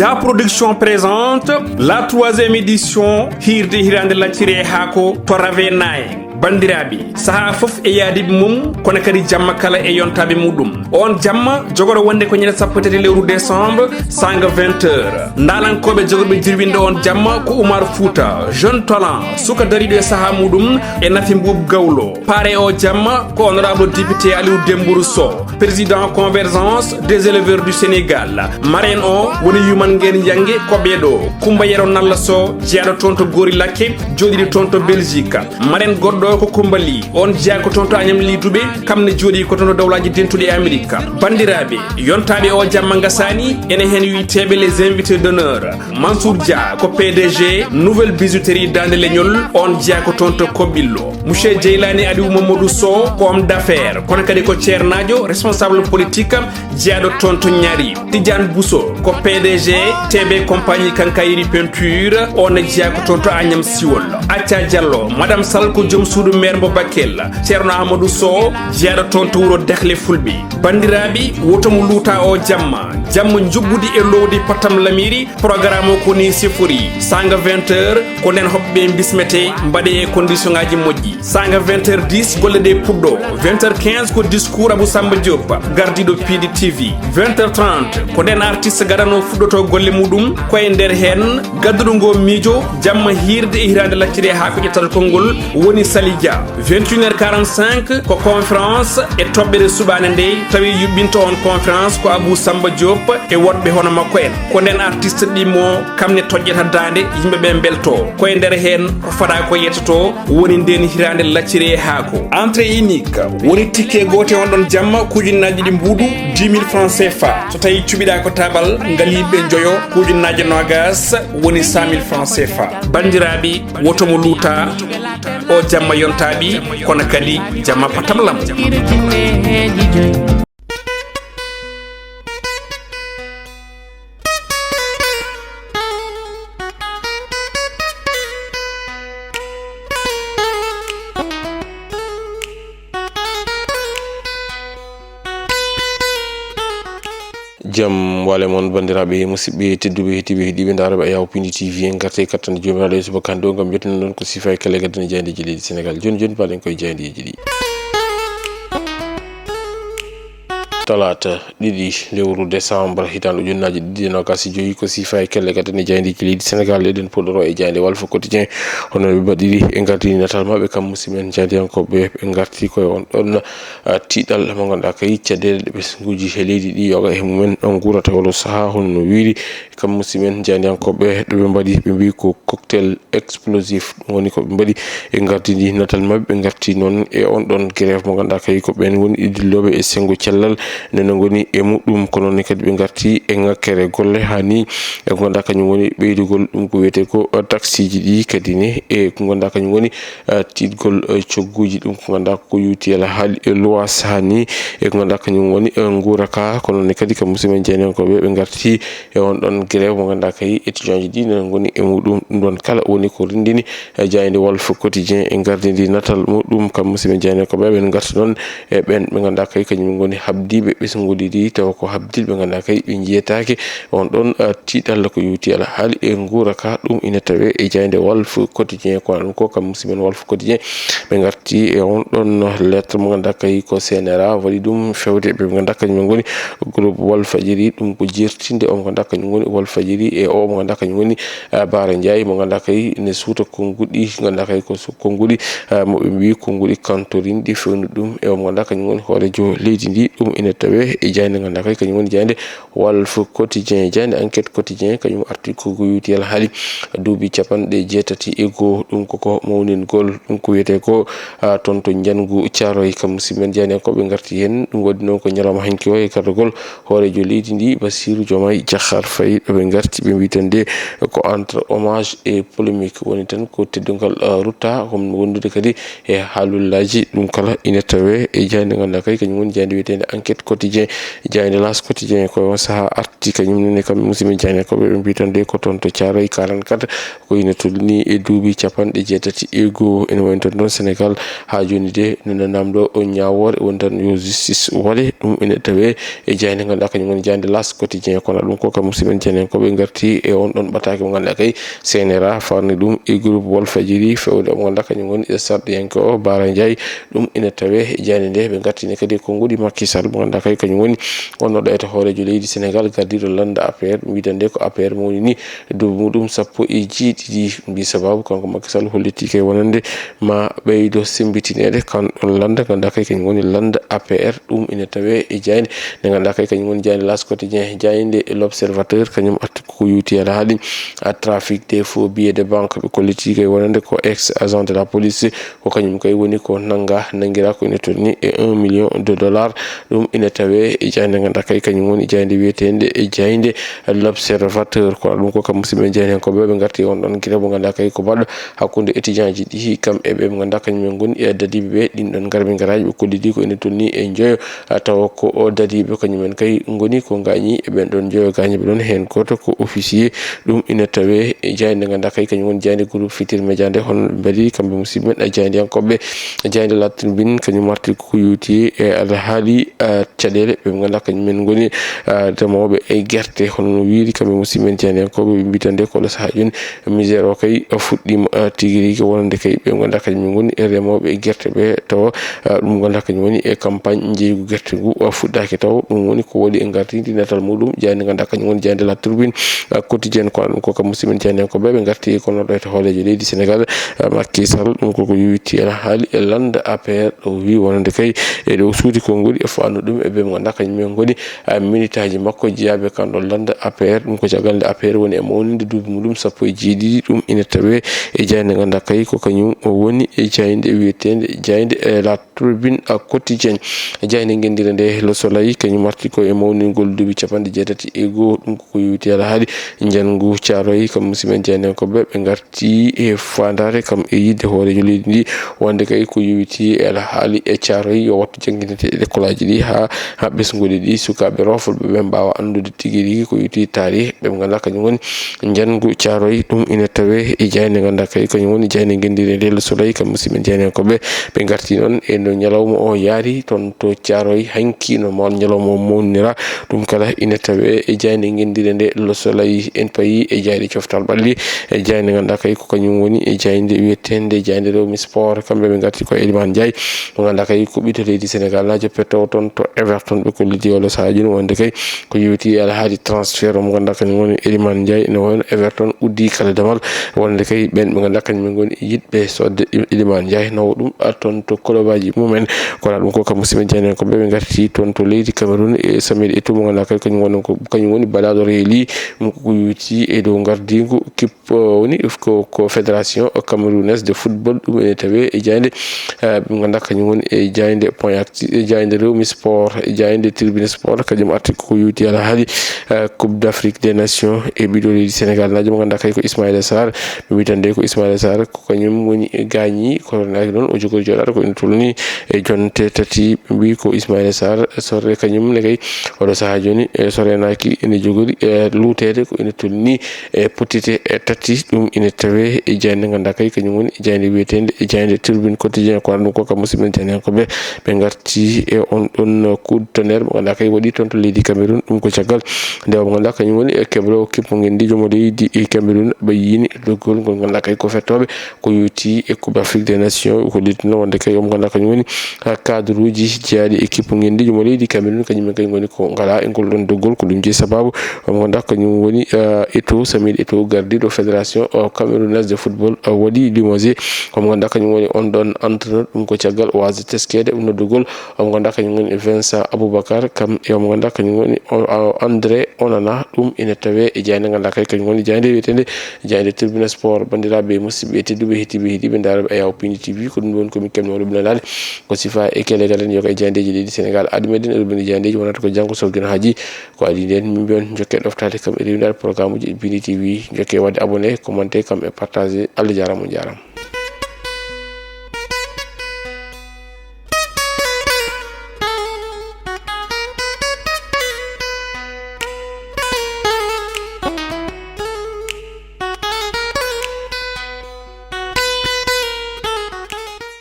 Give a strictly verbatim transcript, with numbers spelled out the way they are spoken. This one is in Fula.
Da Production présente la troisième édition Hirde Hirande Lacciri e Haako to Ravenaye. Bandiraɓe, saha fof e yaadiɓe mum, kono kadi jamma kala e yontaɓe muɗum. On jamma jogoro wonde ko ñande sappo tati lewru décembre, sanga vingt heures. Ndalankoɓe jogorɓe jirwinde on jamma ko Oumar Fouta, jeune talent, suka dariɗo e saha muɗum, e Nafi Mbuub Gawlo. Pare o jamma ko honorable député Aliou Dembourou Sow, président Convergence des éleveurs du Sénégal. Marraine o woni Yuman Ngeen Yange ko ɓeɗo, Kumba Yero Nalla Sow, jeyaɗo toon to Gori Lakke, joɗiɗo toon to Belgique. Marraine goɗɗo ko Kumba Ly, on jeya ko toon to Agnam Ly Toubé, kam ne joɗi ko toon to Dawlaji Dentuɗi e Amérique. Bandiraɓe, yontaɓe o jamma gasani, ene hen wiyteɓe les invités d'honneur. Mansour Dia ko P D G Nouvelle Bijouterie Dande Leñol, on jeya ko toon to Kobillo. Monsieur Jeylani Aliou Mamadou Sow ko homme d'affaires, kono kadi ko ceernajo, responsable politique, jeyaɗo toon to Ñaari. Tidiane Bousso ko P D G T B Compagnie Quincaillerie Peinture, on ne jeya ko toon to Agnam Siwol. Acca Diallo, Madame Sall ko joom suudu maire mo Bakel. Ceerno Amadou Sow, jeyaɗo toon to wuro Dahle Fulɓe. Bandiraɓe, woto mo luuta o jamma. Jamma njuɓɓudi e lowdi Patam Lamiri, programme o ko ni sifori. Sanga vingt heures, ko nden hoɓɓe bismete, mbaɗe e condition ngaji moƴƴi. Sanga vingt heures dix, golle ɗe puɗɗo. Vingt heures quinze ko discours Abou Samba Diop, gardiɗo P D T V. Vingt heures trente, ko nden artiste gadano fuɗɗoto golle muɗum, ko e nder hen gadduɗo ngo miijo, jamma hirde e hirande lacciri e haako ƴettata konngol woni Sali Dia. Vingt et une heures quarante-cinq ko conférence e toɓɓere suɓaande nde, tawi yuɓɓinto on conférence ko Abou Samba Diop e woɗɓe hono makko en. Ko nden artiste ɗimmo, kam ne toƴƴata daande, yimɓe ɓe mbelto. Ko e nder heen ko fada ko yettoto, woni nden hiraande lacciri e haako. Entrée unique, woni ticket goote on ɗon jamma, ko ujunnaaji ɗiɗi mbuuɗu, dix mille francs C F A. So tawi cuɓiɗaa ko tabal, ngaliiɓe njoyo, ko ujunnaaji noogas, woni cent mille francs C F A. Banndiraaɓe, woto mo luuta, o jamma yontaaɓi, kono kadi jamma patamlam. Jam wale mon, banndiraaɓe, musidɓe tedduɓe, heɗiiɓe, heɗiiɓe ndaarooɓe Ayaw Pindi T V, en ngarti e kattanɗe Joomiraaɗo e subaka hannde o ngam yettude ɗon ko sifa e kelleegal dina jaayndeeji leydi Senegaal. Jooni jooni, mbaɗen koye jaayndeeji ɗi. Talaata ɗiɗi lewru décembre, hitaande ujunnaaji ɗiɗi e noogaas e joyi, ko sifa e kelleegal dina jaayndeeji leydi Senegaal. Eɗen puɗɗoro e jaaynde Walf Quotidien, hono ɓe mbaɗiri, e ngartini natal maɓɓe kam musidɓe men jaayndiyankooɓe, ɓe ngarti koye on ɗon ah, tiiɗal mo ngannduɗaa kay caɗeele ɗe ɓesnguuji he leydi ɗi yoga he mumen on nguurata e oɗo sahaa, hono no wiiri kam musidɓe men jaayndiyankooɓe ɗo ɓe mbaɗi, ɓe mbiyi ko cocktail explosif, ɗum woni ko ɓe mbaɗi e ngartidi natal maɓɓe, ɓe ngarti noon e on ɗon grève mo ngannduɗaa kay ko ɓeen woni dillooɓe e senngo cellal, nde no ngoni e muɗum, ko noon ne kadi ɓe ngarti e ŋakkere golle haa ni e ko ngannduɗaa kañum woni ɓeydugol ɗum ko wiyetee ko taksiiji ɗi kadi ne e ko ngannduɗaa kañum woni eh, tiiɗgol eh, cogguuji, ɗum ko ngannduɗaa ko U T L haali e luwaas haa ni, e ko ngannduɗaa kañum woni eh, nguura ka. Kono ne kadi kam musidɓe men jaayndiyankooɓe ɓe ngarti e on ɗon grève mo ngannduɗaa kay étudiant ji ɗi ne ngoni e muɗum. Ɗum ɗon kala woni ko renndini eh, jaaynde Walf Quotidien e ngardiidi natal muɗum kam musidɓe men jaayndiyankooɓe, ɓe ngarti noon e ɓeen ɓe ngannduɗaa kay kañum ngoni habdiiɓe ɓesnguuji ɗi, tawa ko habdiiɓe ɓe ngannduɗaa kay ɓe njiyetaake. On ɗon eh, tiiɗalla ko yowti alhaali e nguura ka, ɗum ina tawee e jaaynde Walf Quotidien. Ko ɗum ko kam musidɓe men Walf Quotidien ɓe ngarti e on ɗon lettre mo ngannduɗaa kay ko C N R A waɗi ɗum fewde ɓe ngannduɗaa kañum ngoni groupe Walfadjiri, ɗum ko jertinde o mo ngannduɗaa kañum ngoni Walfadjiri e o mo ngannduɗaa kañum ngoni eh, Bara Ndiaye mo ngannduɗaa kay ne suuta konnguɗi, ngannduɗaa kay ko so konnguɗi eh, mo ɓe mbiyi konnguɗi kantorinɗi fewndo ɗum e o mo ngannduɗaa kañum ngoni hooreejo leydi ndi. Ɗum ina tawee e jaaynde ngannduɗaa kay kañum woni jaaynde Walf Quotidien. Jaaynde Enquête Quotidien kañum arti ko goyuti alhaali duuɓi capanɗe jeetati e goo, ɗum koko mawningol, ɗum ko wiyetee ko ah, toon to Njanngu Caaroy. Kam musidɓe men jaayndiyankooɓe ngarti heen, ɗum waɗi noon ko ñalawma hanki o e gardagol hooreejo leydi ndi Bassirou Diomaye Diakhar Faye, ɗo ɓe ngarti ɓe mbiyi tan nde ko entre hommage et polémique woni tan, ko teddungal ah, rutta, ko wondude kadi e haalullaaji, ɗum kala ina tawee e jaaynde ngannduɗaa kay kañum woni jaaynde wiyeteende Enquête Quotidien, jaaynde L'As Quotidien, ko on sahaa arti kañum nene kam musidɓe jaaynde ko ɓe mbi tan de ko toon to Thiaroye quarante-quatre, ko ina tolni e duuɓi capanɗe jeetati e goo. Ene woni toon ɗoon Sénégal haa jooni de nana namɗo o ñaawoore woni tan yo justice waɗe. Ɗum ene tawee e jaaynde ngannduɗaa kañum woni jaaynde L'As Quotidien. Kono ɗum ko kam musidɓe jaaynde ko ɓe ngarti e on ɗoon ɓataake mo ngannduɗaa kay C N R A farni ɗum e groupe Walfadjiri fewde o mo ngannduɗaa kañum woni e sarɗiyanke o Bara Ndiaye. Ɗum ina tawee e jaaynde nde ɓe ngartini kadi e konguɗi Macky Sall mo ngannduɗaa kay kañum woni wonno ɗo e to hooreejo leydi Sénégal gardiiɗo lannda A P R. Mbiɗen nde ko A P R mo woni ni duuɓi muɗum sappo e jeeɗiɗi. Mbi sababu kanko Macky Sall hollitii kay wonande ma ɓeydo semmbitineede kan lannda ngannduɗaa kay kañum woni lannda A P R. Ɗum ina tawee e jaaynde nde ngannduɗaa kay kañum woni jaaynde L'As Quotidien, jaaynde L'Observateur kañum arti ko yowti alhaali a trafic des faux billets de banque ɓe kollitii kay wonande ko ex agent de la police. Ko kañum kay woni ko nannga, nanngiraa ko ina tolni e un million de dollars. Ɗum ina tawee e jaaynde ngannduɗaa kay kañum woni jaaynde wiyeteende e jaaynde L'Observateur. Kono ɗum ko kam musidɓe jaaynde ko ɓe ɓe ngarti on ɗon gila mo ngannduɗaa kay ko baɗɗo hakkunde étudiant ji ɗi kam e ɓe ɓe ngannduɗaa kañum en ngoni e dadiiɓe ɓe. Ɗin ɗon garmi ngaraaji ɓe kollidi ko ene tolni e njoyo, a tawa ko o dadiiɓe kañum en kay ngoni ko ngaañi e ɓen ɗon njoyo gaañiiɓe ɗon. Heen gooto ko officier. Ɗum ina tawee e jaaynde ngannduɗaa kay kañum woni jaaynde groupe Futurs Médias nde, hono ɓe mbaɗi kamɓe musidɓe men e jaayndiyankooɓe. Jaaynde La Tribune kañum arti ko yowti e alhaali, eh, caɗeele ɓe ngannduɗaa kañum men ngoni, eh, remooɓe e gerte. Hono no wiiri kamɓe musidɓe men jaayndiyankooɓe ɓe mbitande ko ɗo sahaa jooni misère o kay fuɗɗiima, eh, tigi rigi wonande kay ɓe ngannduɗaa kañum men ngoni e remooɓe e gerte ɓe tawa, eh, ɗum ngannduɗaa kañum woni e campagne njeeygu gerte ngu, eh, fuɗɗaaki taw. Ɗum woni ko waɗi e ngartidi natal muɗum jaaynde ngannduɗaa kañum woni jaaynde La Tribune, eh, Quotidien. Kono ɗum ko kam musidɓe men jaayndiyankooɓe ɓe ngarti kono ɗo e to hooreejo leydi Sénégal, eh, Macky Sall. Ɗum koko yowiti en haali e lannda A P R o wi wonande kay e ɗo suuti konngol e faandu ɗum e ɓe mo ngannduɗaa kañum en ngoni, eh, militaaji makko jeyaaɓe kan ɗon lannda A P R. Ɗum ko caggal nde A P R woni e mawninde duuɓi muɗum sappo e jeeɗiɗi. Ɗum ina tawee e jaaynde ngannduɗaa kay ko kañum o woni e jaaynde wiyeteende jaaynde, eh, La Tribune, eh, Quotidien. Jaaynde ngenndire nde Le Soleil kañum arti ko e mawningol duuɓi capanɗe jeetati e goo. Ɗum ko ko yowiti alhaali njanngu Thiaroye kam musidɓe jaayndiyankooɓe ɓe ngarti e faandaare kam e yiɗde hooreejo leydi ndi wonde kay ko yowiti e alhaali e Thiaroye yo wattu jannginete e lekkolaaji ɗi haa, haa ɓesnguuji ɗi sukaaɓe roofolɓe ɓe mbaawa anndude tigi rigi ko yowiti taarih ɓe ngannduɗaa kañum woni njanngu Thiaroye. Ɗum ina tawee e jaaynde ngannduɗaa kay kañum woni jaaynde ngenndire nde Le Soleil kam musidɓe jaayndiyankooɓe ɓe ngarti noon e no ñalawma o yaari toon to Thiaroye hanki no mawn ñalawma o mawnira. Ɗum kala ina tawee e jaaynde ngenndire nde Le Soleil. En payi e jaaynde coftal ɓalli, e jaaynde ngannduɗaa kay ko kañum woni e jaaynde wiyeteende jaaynde Rewmi Sport. Kamɓe ɓe ngarti ko Elimane Ndiaye mo ngannduɗaa kay ko ɓiɗɗo leydi Sénégal naajo pettowo toon to Everton. Ɓe kolliti o ɗo sahaa jooni wonde kay ko yowiti e alhaali transfert o mo ngannduɗaa kañum woni Elimane Ndiaye. Ene wayno Everton uddi kala damal wonde kay ɓen ɓe ngannduɗaa kañum en ngoni yiɗɓe sodde Elimane Ndiaye nawa ɗum, a, toon to kolobaji mumen. Kono ɗum ko kam musidɓe jaayndiyankooɓe ɓe ngarti toon to leydi Cameroun e Samuel Eto'o mo ngannduɗaa kay kañum woni ko, kañum woni baɗaaɗo reeli ɗum ko yowiti e dow ngardiigu kip-, woni ko, ko Fédération Camerounaise de Football. Ɗum ene tawee e jaaynde, eh, ɓe ngannduɗaa kañum woni e jaaynde Point Actu, e jaaynde Rewmi Sport, e jaaynde Tribune Sport. Kañum arti ko yowiti alhaali, eh, Coupe d'Afrique des Nations e ɓiɗɗo leydi Sénégal naajo mo ngannduɗaa kay ko Ismaïla Sarr. Ɓe mbi tan de ko Ismaïla Sarr ko kañum woni gaañi, kono naaki noon o jogori jooɗaade ko ene tolni e jonte tati. Ɓe mbi ko Ismaïla Sarr sorre kañum ne kay oɗo sahaa jooni, e sorre naaki ene jogori, e luuteede ko ene tolni e pottite, e tati. Ɗum ene tawee e jaaynde ngannduɗaa kay kañum woni jaaynde wiyeteende e jaaynde Tribune Quotidien. Kono ɗum ko kam musidɓe jaayndiyankooɓe ɓe ngarti e on ɗon coup de tonnerre mo ngannduɗaa kay waɗi toon to leydi Cameroun. Ɗum ko caggal nde o mo ngannduɗaa kañum woni e kebloowo kippu ngenndiijo mo leydi e Cameroun ɓe yiini doggol ngol ngannduɗaa kay ko fettooɓe ko yowiti e Coupe d'Afrique des Nations. Ko leydi no wonde kay o mo ngannduɗaa kañum woni, ah, cadre uji jeyaaɗi e kippu ngenndiijo mo leydi Cameroun kañum en kay ngoni ko ngalaa e ngol ɗon doggol. Ko ɗum jeyi sababu o mo ngannduɗaa kañum woni, ah, Eto'o, Samuel Eto'o, gardiiɗo Fédération, ah, Camerounaise de Football, ah, waɗi limogé. O mo ngannduɗaa kañum woni on ɗon entraîneur, ɗum ko caggal waasde teskeede noddugol o mo ngannduɗaa kañum woni Vincent Aboubacar, kam e o mo ngannduɗaa kañum woni o, o André Onana. Ɗum ene tawee e jaaynde ngannduɗaa kay kañum woni jaaynde wiyeteende jaaynde Tribune Sport. Banndiraaɓe musidɓe tedduɓe heɗiiɓe heɗiiɓe ndaarooɓe Ayaw Pindi T V, ko ɗum woni ko min keɓnoo ɗo binandaade ko sifa e kelegal en yoga e jaayndeeji leydi Sénégal. Aadi meɗen e rubini jaayndeeji wonata ko janngo so gino haaji. Ko adii nden min mbiyon jokke ɗoftaade kam e rewindaade programme uji e Pindi T V. Jokke waɗde abonné, commenté kam e partagé. Allah jaaraama, on jaaraama.